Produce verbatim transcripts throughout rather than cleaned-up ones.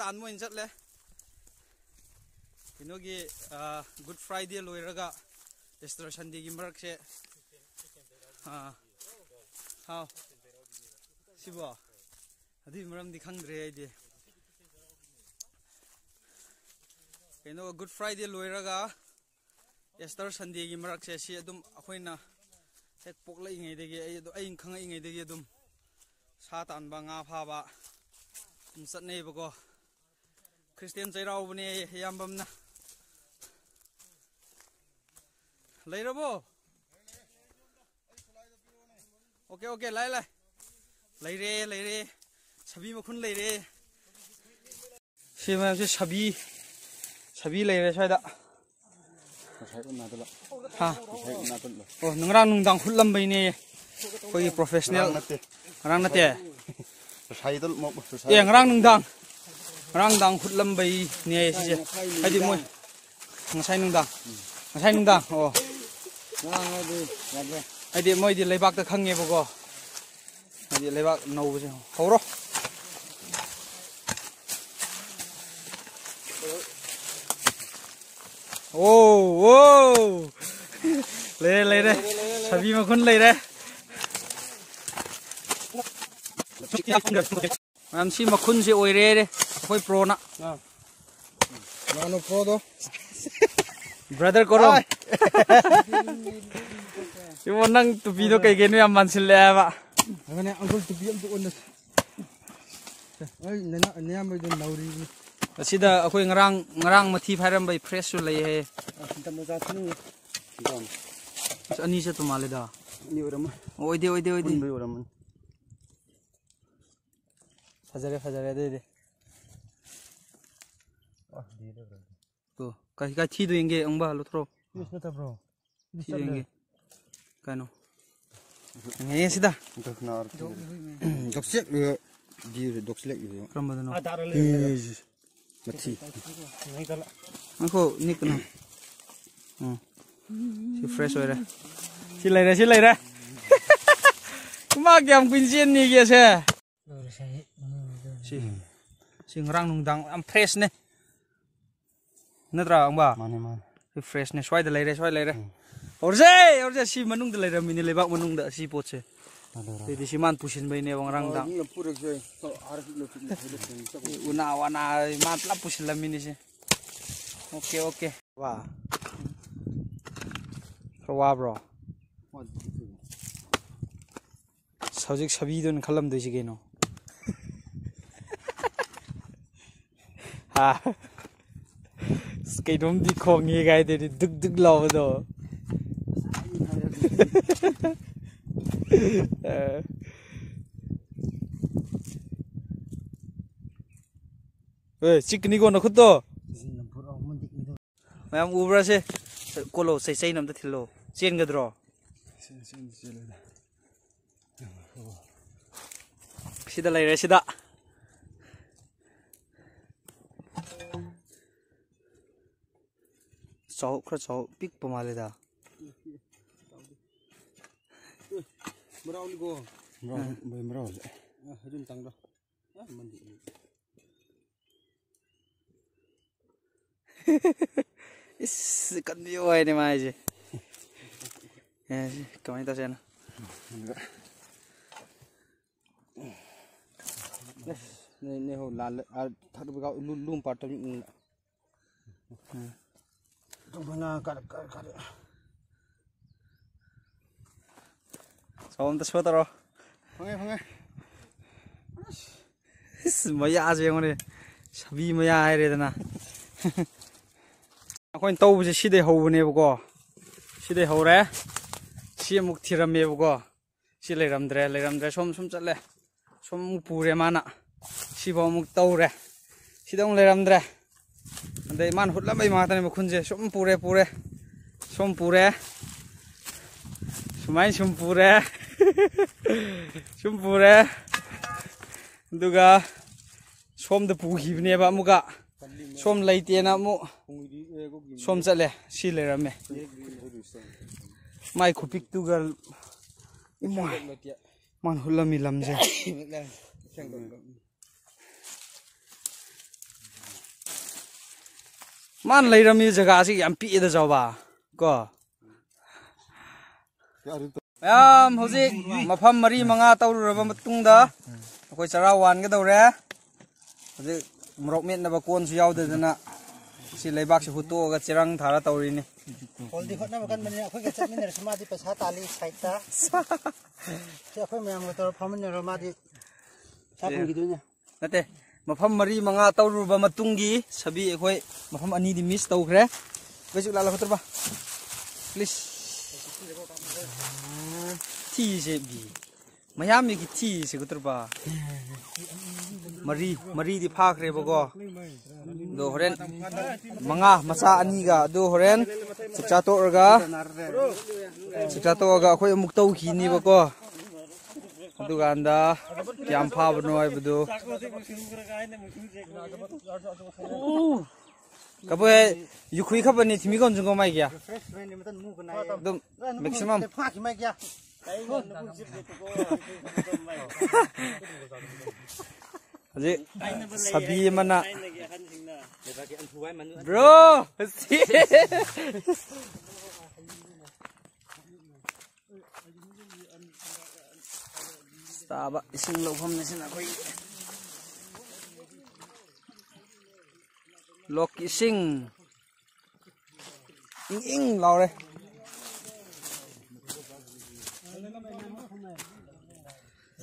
ꯇꯥꯟꯕ ꯑꯣꯏꯅ ꯆꯠꯂꯦ꯫ ꯀꯩꯅꯣꯒꯤ, ꯑ, Good Friday ꯂꯣꯏꯔꯒ Easter Sundayꯒꯤ ꯃꯔꯛꯁꯦ, ꯑ, ꯍꯥꯎ, ꯁꯤꯕꯣ? ꯑꯗꯨꯒꯤ ꯃꯔꯝꯗꯤ ꯈꯪꯗ꯭ꯔꯦ ꯑꯩꯗꯤ꯫ ꯀꯩꯅꯣ, Good Friday ꯂꯣꯏꯔꯒ Easter Sundayꯒꯤ ꯃꯔꯛꯁꯦ, ꯁꯤ ꯑꯗꯨꯝ ꯑꯩꯈꯣꯏꯅ ꯍꯦꯛ ꯄꯣꯛꯂꯛꯏꯉꯩꯗꯒꯤ, ꯑꯩ ꯑꯗꯨ, ꯑꯩꯅ ꯈꯪꯉꯛꯏꯉꯩꯗꯒꯤ ꯑꯗꯨꯝ ꯁꯥ ꯇꯥꯟꯕ, ꯉꯥ ꯐꯥꯕ ꯑꯗꯨꯝ ꯆꯠꯅꯩꯕꯀꯣ꯫ ꯈ꯭ꯔꯤꯁꯇꯤꯌꯥꯟ ꯆꯩꯔꯥꯎꯕꯅꯦ ꯑꯌꯥꯝꯕꯝꯅ꯫ ꯂꯩꯔꯕꯣ? ꯑꯣꯀꯦ, ꯑꯣꯀꯦ, ꯂꯥꯏ, ꯂꯥꯏ꯫ ꯂꯩꯔꯦ, ꯂꯩꯔꯦ꯫ ꯁꯥꯕꯤ ꯃꯈꯨꯟ ꯂꯩꯔꯦ꯫ ꯁꯤ ꯃꯌꯥꯝꯁꯦ ꯁꯥꯕꯤ, ꯁꯥꯕꯤ ꯂꯩꯔꯦ ꯁ꯭ꯋꯥꯏꯗ꯫ ꯉꯁꯥꯏ ꯎꯅꯗꯕ꯫ ꯍꯥ? ꯉꯁꯥꯏ ꯎꯅꯗꯕ꯫ ꯑꯣ, ꯉꯔꯥꯡ ꯅꯨꯡꯗꯥꯡ ꯍꯨꯠꯂꯝꯕꯩꯅꯦ꯫ ꯑꯩꯈꯣꯏꯒꯤ professional꯫ ꯉꯔꯥꯡ ꯅꯠꯇꯦ꯫ ꯉꯔꯥꯡ ꯅꯠꯇꯦ? ꯉꯁꯥꯏꯗꯣ ꯑꯃꯨꯛ ꯉꯁꯥꯏ ꯑꯦ, ꯉꯔꯥꯡ ꯅꯨꯡꯗꯥꯡ꯫ ꯉꯔꯥꯡ ꯅꯨꯡꯗꯥꯡ ꯍꯨꯠꯂꯝꯕꯩꯅꯦ ꯁꯤꯁꯦ꯫ ꯉꯁꯥꯏ ꯍꯥꯏꯗꯤ ꯃꯣꯏ ꯅꯨꯡꯗꯥꯡ꯫ ꯉꯁꯥꯏ ꯅꯨꯡꯗꯥꯡ꯫ ꯉꯁꯥꯏ ꯅꯨꯡꯗꯥꯡ꯫ ꯑꯣ꯫ ꯉꯔꯥꯡ ꯍꯥꯏꯗꯤ ꯌꯥꯗ꯭ꯔꯦ꯫ ꯍꯥꯏꯗꯤ ꯃꯣꯏꯗꯤ ꯂꯩꯕꯥꯛꯇ ꯈꯪꯉꯦꯕꯀꯣ꯫ ꯍꯥꯏꯗꯤ ꯂꯩꯕꯥꯛ ꯅꯧꯕꯁꯦ꯫ ꯍꯧꯔꯣ꯫ ꯑꯣ, ꯑꯣ꯫ ꯂꯩꯔꯦ, ꯂꯩꯔꯦ꯫ ꯁꯥꯕꯤ ꯃꯈꯨꯟ ꯂꯩꯔꯦ꯫ ꯃꯌꯥꯝ, ꯁꯤ ꯃꯈꯨꯟꯁꯦ ꯑꯣꯏꯔꯦ ꯑꯩꯈꯣꯏ proꯅ꯫ ꯑꯥ꯫ ꯃꯥꯅꯣ proꯗꯣ? Brother ꯀꯧꯔꯣ꯫ ꯍꯥꯏ꯫ ꯏꯕꯣ, ꯅꯪ ꯇꯨꯄꯤꯗꯣ ꯀꯩ ꯀꯩꯅꯣ ꯌꯥꯝ ꯃꯥꯟꯁꯤꯜꯂꯦ ꯍꯥꯏꯕ꯫ ꯑꯗꯨꯅꯦ, uncle ꯇꯨꯄꯤ ꯑꯝꯇ ꯑꯣꯟꯅꯁꯤ꯫ ꯑꯩ ꯅꯅꯥ-, ꯅꯌꯥꯝꯕꯩꯗꯣ ꯅꯧꯔꯤꯕꯅꯤ꯫ ꯑꯁꯤꯗ ꯑꯩꯈꯣꯏ ꯉꯔꯥꯡ, ꯉꯔꯥꯡ ꯃꯊꯤ ꯐꯥꯏꯔꯝꯕꯩ freshꯁꯨ ꯂꯩ ꯍꯥꯏꯌꯦ꯫ ꯑꯁ, ꯁꯤꯗ ꯃꯣꯖꯥ ꯊꯤꯅꯤꯡꯉꯦ꯫ ꯑꯁ, ꯑꯅꯤ ꯆꯠꯄ ꯃꯥꯜꯂꯦꯗ꯫ ꯑꯅꯤ ꯑꯣꯏꯔꯝꯃꯣꯏ꯫ ꯑꯣꯏꯗꯦ, ꯑꯣꯏꯗꯦ, ꯑꯣꯏꯗꯦ꯫ ꯄꯨꯟꯕꯩ ꯑꯣꯏꯔꯝꯃꯅꯤ꯫ ꯐꯖꯔꯦ, ꯐꯖꯔꯦ ꯑꯗꯨꯏꯗꯤ꯫ ꯑ, ꯗꯤꯗ ꯂꯩ꯫ ꯇꯣ, ꯀꯥꯏ, ꯀꯥꯏ ꯊꯤꯗꯣ ꯌꯦꯡꯒꯦ, ꯑꯪꯕ ꯍꯜꯂꯣ ꯊꯣꯔꯣ꯫ ꯄꯤꯁ ꯅꯠꯇꯕ꯭ꯔꯣ? ꯊꯤꯗꯣ ꯌꯦꯡꯒꯦ꯫ ꯀꯩꯅꯣ? ꯌꯦꯡꯉꯦ ꯁꯤꯗ꯫ ꯗꯛꯁꯅꯥ ꯑꯔꯊꯤ꯫ ꯗꯣꯛꯁꯦꯛ ꯂꯣꯏ꯫ ꯗꯤ ꯗꯣꯛꯁꯂꯦꯛ ꯂꯣꯏ꯫ ꯀꯔꯝꯕꯗꯅꯣ? ꯃꯊꯤ꯫ ꯉꯥꯏꯈꯣ, ꯅꯤꯛꯀꯅꯨ꯫ ꯎꯝ꯫ ꯁꯤ fresh ꯑꯣꯏꯔꯦ꯫ ꯁꯤ ꯂꯩꯔꯦ, ꯁꯤ ꯂꯩꯔꯦ꯫ ꯃꯥ ꯀꯌꯥꯝ ꯀꯨꯏꯅ ꯆꯦꯟꯅꯤꯒꯦ ꯁꯦ? ꯁꯤ꯫ ꯁꯤ ꯉꯔꯥꯡ ꯅꯨꯡꯗꯥꯡ ꯌꯥꯝ ꯐ꯭ꯔꯦꯁꯅꯦ꯫ ꯅꯠꯇ꯭ꯔꯥ, ꯑꯪꯕ? ꯃꯥꯅꯦ, ꯃꯥꯅꯦ꯫ ꯁꯤ ꯐ꯭ꯔꯦꯁꯅꯦ꯫ ꯁ꯭ꯋꯥꯏꯗ ꯂꯩꯔꯦ, ꯁ꯭ꯋꯥꯏ ꯂꯩꯔꯦ꯫ ꯎꯝ꯫ ꯍꯧꯔꯁꯦ, ꯍꯧꯔꯁꯦ꯫ ꯁꯤ ꯃꯅꯨꯡꯗ ꯂꯩꯔꯝꯃꯤꯅꯦ, ꯂꯩꯕꯥꯛ ꯃꯅꯨꯡꯗ, ꯁꯤ ꯄꯣꯠꯁꯦ꯫ ꯑꯗꯨꯔꯣ? ꯑꯗꯨꯗꯤ ꯁꯤ ꯃꯥꯅ ꯄꯨꯁꯤꯟꯕꯩꯅꯦꯕ ꯉꯔꯥꯡ ꯅꯨꯡꯗꯥꯡ꯫ ꯑꯗꯨꯅ ꯄꯨꯔꯛꯁꯦ꯫ ꯎꯅꯥ ꯋꯥꯅꯥ ꯃꯥꯅ ꯄꯨꯂꯞ ꯄꯨꯁꯤꯜꯂꯝꯃꯤꯅꯦ ꯁꯤ꯫ Okay, okay. ꯋꯥ꯫ ꯈꯔ ꯋꯥꯕ꯭ꯔꯣ? ꯋꯥꯗꯦ꯫ ꯑꯁ, ꯍꯧꯖꯤꯛ ꯁꯥꯕꯤꯗꯨꯅ ꯈꯜꯂꯝꯗꯣꯏꯁꯤ ꯀꯩꯅꯣ? ꯍꯥ? ꯑꯁ, ꯀꯩꯅꯣꯝꯗꯤ ꯈꯣꯡꯉꯦ ꯀꯥꯏꯗꯗꯤ ꯗꯨꯛ ꯗꯨꯛ ꯂꯥꯎꯕꯗꯣ꯫ ꯑ꯫ ꯑꯦ, ꯆꯤꯛꯀꯅꯤꯀꯣ ꯅꯈꯨꯠꯇꯣ꯫ ꯃꯌꯥꯝ ꯎꯕ꯭ꯔꯥ ꯁꯦ? ꯀꯣꯜꯂꯣ, ꯆꯩ, ꯆꯩꯅ ꯑꯝꯇ ꯊꯤꯜꯂꯣ꯫ ꯆꯦꯟꯒꯗ꯭ꯔꯣ? ꯆꯦꯟ-, ꯆꯦꯟꯗꯤ ꯆꯦꯜꯂꯣꯏꯗ꯫ ꯁꯤꯗ ꯂꯩꯔꯦ, ꯁꯤꯗ꯫ ꯆꯥꯎ, ꯈꯔ ꯆꯥꯎ, ꯄꯤꯛꯄ ꯃꯥꯜꯂꯦꯗ꯫ ꯃꯔꯥꯎꯅꯤꯀꯣ꯫ ꯃꯔꯥꯎ, ꯑꯥ꯫ ꯃꯣꯏ ꯃꯔꯥꯎ ꯍꯧꯖꯤꯛ꯫ ꯑꯥ, ꯑꯗꯨꯝ ꯇꯪꯗ꯭ꯔꯣ? ꯑꯥ, ꯃꯟꯗꯤ꯫ ꯏꯁ, ꯀꯟꯕꯤꯌꯨ ꯍꯥꯏꯅꯦ ꯃꯥ ꯍꯥꯏꯁꯦ꯫ ꯑꯦ, ꯁꯤ ꯀꯃꯥꯏꯅ ꯇꯧꯁꯦ ꯍꯥꯏꯅꯣ? ꯑꯁ, ꯅꯣꯏ, ꯅꯣꯏ ꯍꯣ ꯂꯥꯜꯂꯦ꯫ ꯑꯥ, ꯊꯛ-, ꯂꯨ-, ꯂꯨꯝ ꯄꯥꯠꯇ ꯃꯤ ꯎꯝ꯫ ꯎꯝ꯫ ꯇꯨꯡ ꯐꯅ ꯀꯔ-, ꯀꯔ-, ꯀꯔ-꯫ ꯁꯣꯝ ꯑꯝꯇ ꯁꯣ ꯇꯧꯔꯣ꯫ ꯐꯪꯉꯦ, ꯐꯪꯉꯦ꯫ ꯑꯁ꯫ ꯏꯁ, ꯃꯌꯥꯁꯦ ꯌꯦꯡꯉꯨꯅꯦ꯫ ꯁꯥꯕꯤ ꯃꯌꯥ ꯍꯥꯏꯔꯦꯗꯅ꯫ ꯑꯩꯈꯣꯏꯅ ꯇꯧꯕꯁꯦ ꯁꯤꯗꯩ ꯍꯧꯕꯅꯦꯕꯀꯣ꯫ ꯁꯤꯗꯩ ꯍꯧꯔꯦ꯫ ꯁꯤ ꯑꯃꯨꯛ ꯊꯤꯔꯝꯃꯦꯕꯀꯣ꯫ ꯁꯤ ꯂꯩꯔꯝꯗ꯭ꯔꯦ, ꯂꯩꯔꯝꯗ꯭ꯔꯦ꯫ ꯁꯣꯝ ꯁꯨꯝ ꯆꯠꯂꯦ꯫ ꯁꯣꯝ ꯑꯃꯨꯛ ꯄꯨꯔꯦ ꯃꯥꯅ꯫ ꯁꯤꯐꯥꯎ ꯑꯃꯨꯛ ꯇꯧꯔꯦ꯫ ꯁꯤꯗ ꯑꯃꯨꯛ ꯂꯩꯔꯝꯗ꯭ꯔꯦ꯫ ꯑꯗꯩ ꯃꯥꯅ ꯍꯨꯠꯂꯝꯕꯩ ꯉꯥꯛꯇꯅꯦ ꯃꯈꯨꯟꯁꯦ꯫ ꯁꯨꯝ ꯄꯨꯔꯦ, ꯄꯨꯔꯦ꯫ ꯁꯨꯝ ꯄꯨꯔꯦ꯫ ꯁꯨꯃꯥꯏꯅ ꯁꯨꯝ ꯄꯨꯔꯦ꯫ ꯁꯨꯝ ꯄꯨꯔꯦ꯫ ꯑꯗꯨꯒ ꯁꯣꯝꯗ ꯄꯨꯈꯤꯕꯅꯦꯕ ꯑꯃꯨꯛꯀ꯫ ꯁꯣꯝ ꯂꯩꯇꯦꯅ ꯑꯃꯨꯛ ꯁꯣꯝ ꯆꯠꯂꯦ꯫ ꯁꯤ ꯂꯩꯔꯝꯃꯦ꯫ ꯃꯥꯏ ꯈꯨꯄꯤꯛꯇꯨꯒ ꯏꯃꯥꯏ꯫ ꯃꯥꯅ ꯍꯨꯠꯂꯝꯃꯤ ꯂꯝꯁꯦ꯫ ꯁꯦꯡꯗꯣꯛ-, ꯃꯥꯅ ꯂꯩꯔꯝꯃꯤ ꯖꯒꯥꯁꯤ ꯌꯥꯝ ꯄꯤꯛꯑꯦꯗ, ꯆꯥꯎꯕ꯫ ꯀꯣ? ꯃꯌꯥꯝ, ꯍꯧꯖꯤꯛ ꯃꯐꯝ ꯃꯔꯤ ꯃꯉꯥ ꯇꯧꯔꯨꯔꯕ ꯃꯇꯨꯡꯗ ꯑꯩꯈꯣꯏ ꯆꯔꯥ ꯋꯥꯟꯒꯗꯧꯔꯦ꯫ ꯍꯧꯖꯤꯛ ꯃꯣꯔꯣꯛ ꯃꯦꯠꯅꯕ ꯀꯣꯟꯁꯨ ꯌꯥꯎꯗꯗꯅ ꯁꯤ ꯂꯩꯕꯥꯛꯁꯤ ꯍꯨꯠꯇꯣꯛꯑꯒ ꯆꯦꯔꯪ ꯊꯥꯔ ꯇꯧꯔꯤꯅꯤ꯫ ꯍꯣꯜꯗꯤ ꯍꯣꯠꯅꯕ ꯀꯟꯕꯅꯤꯅ ꯑꯩꯈꯣꯏꯒ ꯆꯠꯃꯤꯟꯅꯔꯁꯨ ꯃꯥꯗꯤ ꯄꯩꯁꯥ ꯇꯥꯜꯂꯤ ꯁꯥꯏꯠꯇ꯫ ꯁꯤ ꯑꯩꯈꯣꯏ ꯃꯌꯥꯝꯒ ꯇꯧꯔ ꯐꯝꯃꯤꯟꯅꯔꯣ, ꯃꯥꯗꯤ ꯄꯩꯁꯥ ꯐꯪꯈꯤꯗꯣꯏꯅꯦ꯫ ꯅꯠꯇꯦ, ꯃꯐꯝ ꯃꯔꯤ ꯃꯉꯥ ꯇꯧꯔꯨꯔꯕ ꯃꯇꯨꯡꯒꯤ ꯁꯕꯤ ꯑꯩꯈꯣꯏ ꯃꯐꯝ ꯑꯅꯤꯗꯤ ꯃꯤꯁ ꯇꯧꯈ꯭ꯔꯦ꯫ ꯀꯩꯁꯨ ꯂꯥꯜꯂꯛꯀꯗ꯭ꯔꯕ? ꯄ꯭ꯂꯤꯁ꯫ ꯊꯤꯁꯦ ꯕꯤ꯫ ꯃꯌꯥꯝꯒꯤ ꯊꯤꯁꯦ ꯀꯗ꯭ꯔꯕ? ꯃꯔꯤ, ꯃꯔꯤꯗꯤ ꯐꯥꯈ꯭ꯔꯦꯕꯀꯣ꯫ ꯑꯗꯣ ꯍꯣꯔꯦꯟ ꯃꯉꯥ ꯃꯆꯥ ꯑꯅꯤꯒ ꯑꯗꯨ ꯍꯣꯔꯦꯟ ꯆꯥꯛꯆꯥ ꯇꯣꯛꯑꯒ, ꯆꯥꯛꯆꯥ ꯇꯣꯛꯑꯒ ꯑꯩꯈꯣꯏ ꯑꯃꯨꯛ ꯇꯧꯈꯤꯅꯤꯕꯀꯣ꯫ ꯑꯗꯨꯀꯥꯟꯗ ꯀꯌꯥꯝ ꯐꯥꯕꯅꯣ ꯍꯥꯏꯕꯗꯨ꯫ ꯀꯕꯣꯏ ꯌꯨꯈꯨꯏ ꯈꯕꯅꯤ ꯊꯤꯃꯤ ꯀꯣꯟ ꯆꯨꯡꯒꯣ ꯃꯥꯏ ꯀꯌꯥ? ꯑꯗꯨꯝ maximum꯫ ꯍꯧꯖꯤꯛ ꯁꯥꯕꯤ ꯑꯃꯅ, ꯕ꯭ꯔꯣ, ꯁꯤ꯫ ꯇꯥꯕ ꯏꯁꯤꯡ ꯂꯧꯐꯝꯅꯤ ꯁꯤꯅ ꯑꯩꯈꯣꯏꯒꯤ ꯂꯣꯛꯀꯤ ꯏꯁꯤꯡ꯫ ꯏꯪ ꯏꯪ ꯂꯥꯎꯔꯦ꯫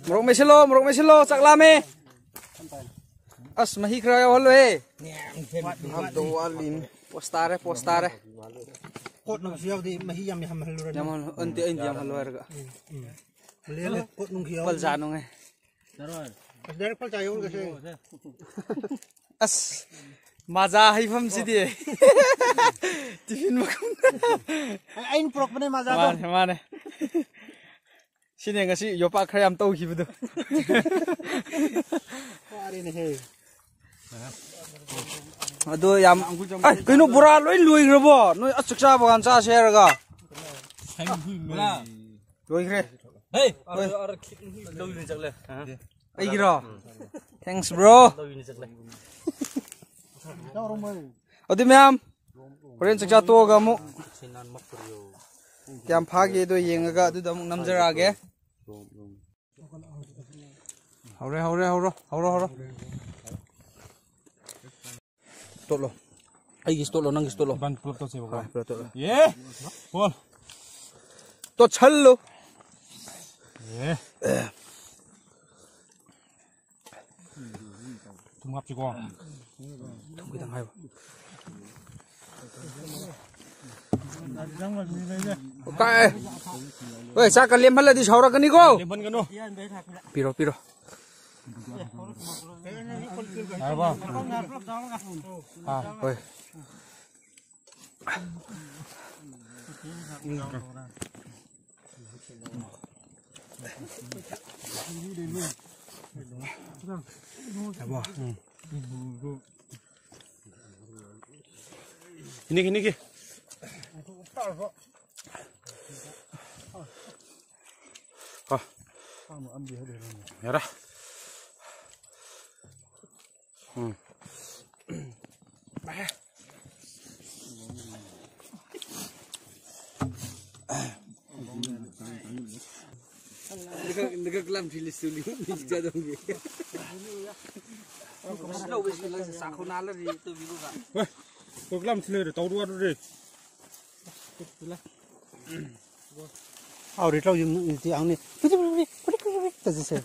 ꯃꯣꯔꯣꯛ ꯃꯦꯠꯁꯤꯜꯂꯣ, ꯃꯣꯔꯣꯛ ꯃꯦꯠꯁꯤꯜꯂꯣ, ꯆꯥꯛ ꯂꯥꯝꯃꯦ꯫ ꯑꯁ, ꯃꯍꯤ ꯈꯔ ꯌꯥꯎꯍꯜꯂꯣꯍꯦ꯫ ꯉꯥꯏꯍꯥꯛꯇ ꯋꯥꯠꯂꯤꯅꯦ꯫ ꯄꯣꯁ ꯇꯥꯔꯦ, ꯄꯣꯁ ꯇꯥꯔꯦ꯫ ꯀꯣꯠꯅꯕꯁꯨ ꯌꯥꯎꯗꯦ, ꯃꯍꯤ ꯌꯥꯝ ꯌꯥꯝꯍꯜꯂꯨꯔꯅꯨ꯫ ꯌꯥꯝꯍꯜꯂꯨ-, ꯑꯟꯇꯦ, ꯑꯩꯅ ꯌꯥꯝꯍꯜꯂꯣ ꯍꯥꯏꯔꯒ꯫ ꯎꯝ, ꯎꯝ꯫ ꯂꯦꯜꯂꯦ, ꯀꯣꯠ ꯅꯨꯡꯁꯤ ꯌꯥꯎꯔꯅꯨ꯫ ꯄꯜꯖꯥ ꯅꯨꯡꯉꯥꯏ꯫ ꯑꯁ, direct ꯄꯜꯖꯥ ꯌꯧꯔꯒꯁꯦ꯫ ꯑꯁ, ꯃꯥꯖꯥ ꯍꯩꯐꯝꯁꯤꯗꯤ꯫ ꯇꯤꯐꯤꯟ ꯃꯈꯨꯝꯗ꯫ ꯑꯩ-, ꯑꯩꯅ ꯄꯨꯔꯛꯄꯅꯦ ꯃꯥꯖꯥꯗꯣ꯫ ꯃꯥꯅꯦ, ꯃꯥꯅꯦ꯫ ꯁꯤꯅꯦ ꯉꯁꯤ ꯌꯣꯄꯥꯛ ꯈꯔ ꯌꯥꯝ ꯇꯧꯈꯤꯕꯗꯣ꯫ ꯋꯥꯔꯦꯅꯦꯍꯦ꯫ ꯑꯗꯣ ꯌꯥꯝ, ꯑꯩ, ꯀꯩꯅꯣ, ꯕꯣꯔꯥ ꯂꯣꯏ ꯂꯣꯏꯈ꯭ꯔꯕꯣ? ꯅꯣꯏ ꯑꯁ ꯆꯥꯛ ꯆꯥꯕ ꯀꯥꯟ ꯆꯥꯁꯦ ꯍꯥꯏꯔꯒ꯫ ꯂꯣꯏꯈ꯭ꯔꯦ꯫ ꯍꯦ! ꯍꯣꯏ꯫ ꯑꯔ-, ꯑꯔ-, ꯈꯤ-, ꯂꯧ ꯌꯣꯟ ꯆꯠꯂꯦ꯫ ꯑꯩꯒꯤꯔꯣ? Thanks, bro꯫ ꯂꯧ ꯌꯣꯟ ꯆꯠꯂꯦ꯫ ꯑꯗꯨ ꯃꯌꯥꯝ, ꯍꯣꯔꯦꯟ ꯆꯥꯛꯆꯥ ꯇꯣꯛꯑꯒ ꯑꯃꯨꯛ ꯀꯌꯥꯝ ꯐꯥꯒꯦꯗꯣ ꯌꯦꯡꯉꯒ ꯑꯗꯨꯗ ꯑꯃꯨꯛ ꯅꯝꯖꯔꯛꯑꯒꯦ꯫ ꯍꯧꯔꯦ, ꯍꯧꯔꯦ, ꯍꯧꯔꯣ, ꯍꯧꯔꯣ, ꯍꯧꯔꯣ꯫ ꯇꯣꯠꯂꯣ꯫ ꯑꯩꯒꯤꯁꯨ ꯇꯣꯠꯂꯣ, ꯅꯪꯒꯤꯁꯨ ꯇꯣꯠꯂꯣ꯫ ꯏꯕꯥꯅꯤ ꯄꯨꯂꯞ ꯇꯣꯠꯁꯦꯕꯀꯣ꯫ ꯍꯣꯏ, ꯄꯨꯂꯞ ꯇꯣꯠꯂꯣ꯫ ꯑꯦ! ꯍꯣꯜ꯫ ꯇꯣꯠꯁꯜꯂꯨ꯫ ꯑꯦ꯫ ꯊꯨꯝ ꯍꯥꯞꯁꯤꯀꯣ꯫ ꯊꯨꯝ ꯈꯤꯇꯪ ꯍꯥꯏꯌꯨ꯫ ꯀꯥꯏ꯫ ꯍꯣꯏ, ꯆꯥꯛꯀ ꯂꯦꯝꯍꯜꯂꯗꯤ ꯁꯥꯎꯔꯛꯀꯅꯤꯀꯣ꯫ ꯂꯦꯝꯍꯟꯒꯅꯨ꯫ ꯄꯤꯔꯣ, ꯄꯤꯔꯣ꯫ ꯌꯥꯔꯕꯣ? ꯑꯥ꯫ ꯍꯣꯏ꯫ ꯌꯥꯔꯕꯣ? ꯎꯝ꯫ ꯍꯤꯅꯤꯒꯤ, ꯍꯤꯅꯤꯒꯤ꯫ ꯑ꯫ ꯌꯥꯔꯦ꯫ ꯎꯝ꯫ ꯅꯒꯛ, ꯅꯒꯛ ꯂꯝ ꯊꯤꯜꯂꯤꯁꯨ ꯂꯤ, ꯂꯤ ꯆꯥꯗꯣꯡꯒꯤ꯫ ꯂꯧꯕꯁꯤ ꯂꯧꯁꯤ ꯆꯥꯛꯈꯣ ꯅꯥꯜꯂꯔꯤ ꯇꯨꯕꯤꯔꯨꯒ꯫ ꯍꯣꯏ, ꯅꯒꯛ ꯂꯝ ꯊꯤꯜꯂꯔꯤ, ꯇꯧꯔꯨ ꯋꯥꯔꯨꯔꯤ꯫ ꯑꯧ, ꯔꯤꯠꯂꯧ ꯌꯨꯝ ꯅꯨꯡꯇꯤ ꯑꯪꯅꯤ꯫ ꯄꯨꯔꯤ, ꯄꯨꯔꯤ, ꯄꯨꯔꯤ, ꯄꯨꯔꯤ, ꯄꯨꯔꯤ, ꯄꯨꯔꯤ, ꯇꯧꯁꯦ꯫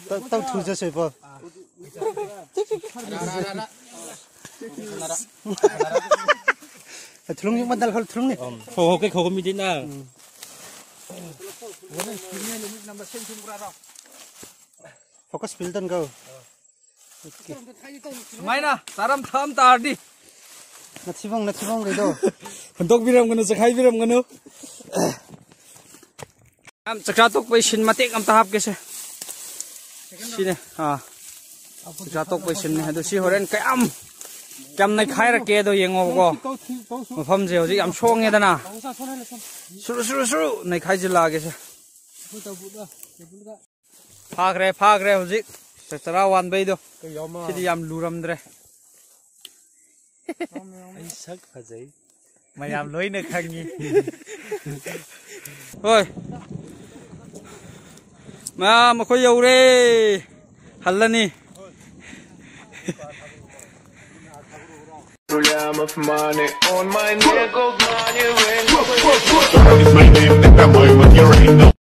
ꯇꯧ, ꯇꯧ ꯊꯨꯖꯁꯦ, ꯕꯣ꯫ ꯊꯨꯂꯨꯡ ꯌꯨꯝ ꯃꯟꯗꯜ ꯈꯔ ꯊꯨꯂꯨꯡꯅꯤ꯫ ꯍꯣ, ꯍꯣ, ꯀꯩ ꯈꯧꯒ ꯃꯤꯗꯤ ꯅꯪ꯫ ꯎꯝ꯫ ꯐꯣꯀꯁ ꯐꯤꯜ ꯇꯟ ꯀꯧ꯫ ꯁꯨꯃꯥꯏꯅ ꯆꯥꯔꯝ ꯊꯛꯑꯝ ꯇꯥꯔꯗꯤ꯫ ꯅꯊꯤꯕꯣꯡ, ꯅꯊꯤꯕꯣꯡꯈꯩꯗꯣ꯫ ꯍꯨꯟꯗꯣꯛꯄꯤꯔꯝꯒꯅꯨ, ꯆꯈꯥꯏꯕꯤꯔꯝꯒꯅꯨ꯫ ꯌꯥꯝ ꯆꯥꯛꯆꯥ ꯇꯣꯛꯄꯩ ꯁꯤꯟ ꯃꯇꯦꯛ ꯑꯝꯇ ꯍꯥꯞꯀꯦꯁꯦ꯫ ꯁꯤꯅꯦ, ꯑꯥ꯫ ꯆꯥꯛꯆꯥ ꯇꯣꯛꯄꯩ ꯁꯤꯟꯅꯦ꯫ ꯑꯗꯨ ꯁꯤ ꯍꯣꯔꯦꯟ ꯀꯌꯥꯝ, ꯀꯌꯥꯝ ꯅꯩꯈꯥꯏꯔꯛꯀꯦꯗꯣ ꯌꯦꯡꯉꯣꯕꯀꯣ꯫ ꯃꯐꯝꯁꯦ ꯍꯧꯖꯤꯛ ꯌꯥꯝ ꯁꯣꯡꯉꯦꯗꯅ꯫ ꯁꯨꯔꯨ, ꯁꯨꯔꯨ, ꯁꯨꯔꯨ ꯅꯩꯈꯥꯏꯖꯤꯜꯂꯛꯑꯒꯦꯁꯦ꯫ ꯐꯥꯈ꯭ꯔꯦ, ꯐꯥꯈ꯭ꯔꯦ ꯍꯧꯖꯤꯛ꯫ ꯆꯔꯥ ꯋꯥꯟꯕꯩꯗꯣ꯫ ꯁꯤꯗꯤ ꯌꯥꯝ ꯂꯨꯔꯝꯗ꯭ꯔꯦ꯫ ꯑꯩ ꯁꯛ ꯐꯖꯩ꯫ ꯃꯌꯥꯝ ꯂꯣꯏꯅ ꯈꯪꯉꯤ꯫ ꯍꯣꯏ꯫ ꯃꯌꯥꯝ ꯑꯩꯈꯣꯏ ꯌꯧꯔꯦ꯫ ꯍꯜꯂꯅꯤ꯫ It's my name, that I'm with your ain't no